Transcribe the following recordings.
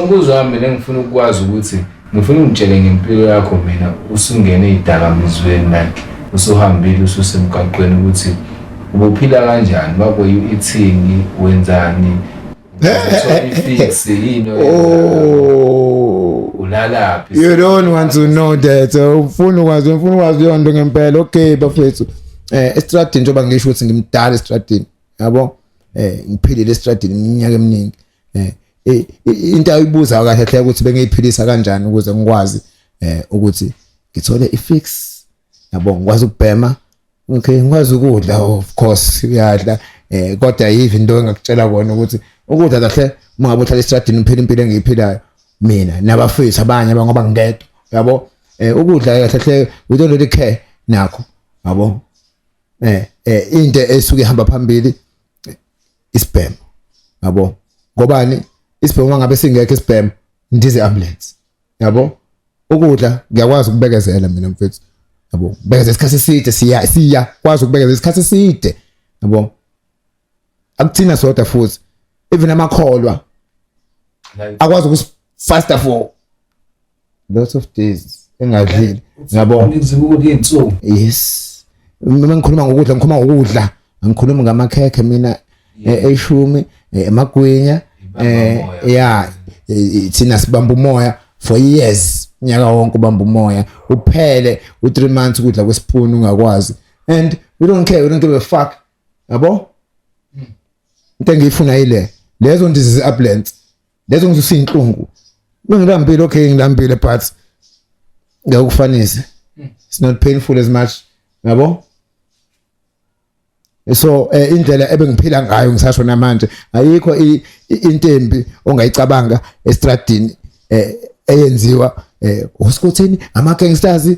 Umbuzo wami mina engifuna ukwazi ukuthi ngifuna ungitshele ngempilo yakho mina usungene ey'dakamizweni, like usuhambile ususemgwaqweni, ukuthi ubuphila kanjani, kwakuyi ithini, wenzani, uthola i-fix yini? Oh. Ulalaphi? You don't want to know that. Ufuna ukwazi, ufuna ukwazi leyo nto ngempela. Okay bafethu. Estradini, njengoba ngisho ukuthi ngimdala estradini. Yabo? Ngiphilile estradini iminyaka eminingi. Into ayibuza kahle hle ukuthi bengiyiphilisa kanjani ukuze ngikwazi ukuthi ngithole i-fix. Yabo, ngikwazi ukubhema. Okay, ngikwazi ukudla, of course uyadla, kodwa yivi into engakutshela kona ukuthi ukudla kahle, uma ngabe uhlala estradini, uphila impilo engiyiphilayo mina nabafethu abanye, ngoba ngingedwa, yabo, ukudla kahle hle we don't really care nakho, yabo. Into esuke ihamba phambili isibhemo, yabo. Ngobani isibhemo? Ngabe singekho isibhemo, ndize ambulance, yabo. Ukudla ngiyakwazi ukubekezela mina mfethu, yabo, bekezela isikhathi eside, siya kwazi ukubekezela isikhathi eside, yabo. Akuthina sodwa futhi, even amakholwa akwazi ukusifasta for lots of days engadlile, yabo. Ukudla iy'nsuku? Yes, uma ngikhuluma ngokudla, ngikhuluma ngokudla, angikhulumi ngamakhekhe mina, eshumi, amagwinya, ya, thina sibamba umoya for years, unyaka wonke ubamba umoya, uphele u3 months ukudla kwesipuni ungakwazi, and we don't care, we don't give a fuck, yabo. Into engiyifuna yile lezo ndizi ze-ambulance lezo, ngizwisa inhlungu bengilambile. Okay, ngilambile, but ngiyekufanise, it's not painful as much, yabo. So indlela ebengiphila ngayo, ngisasho namanje, ayikho intembi ongayicabanga estradini eyenziwa uSkotheni, ama gangsters,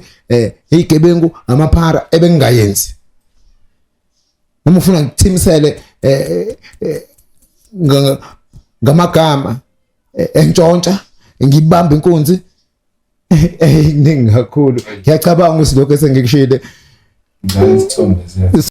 igebengu, amaphara, ebengingayenzi. Noma ufuna ngithimisele ngamagama, entshontsha, ngibamba inkunzi, ningi kakhulu. Ngiyacabanga ukuthi lokho esengikushile Ngicela isithombe.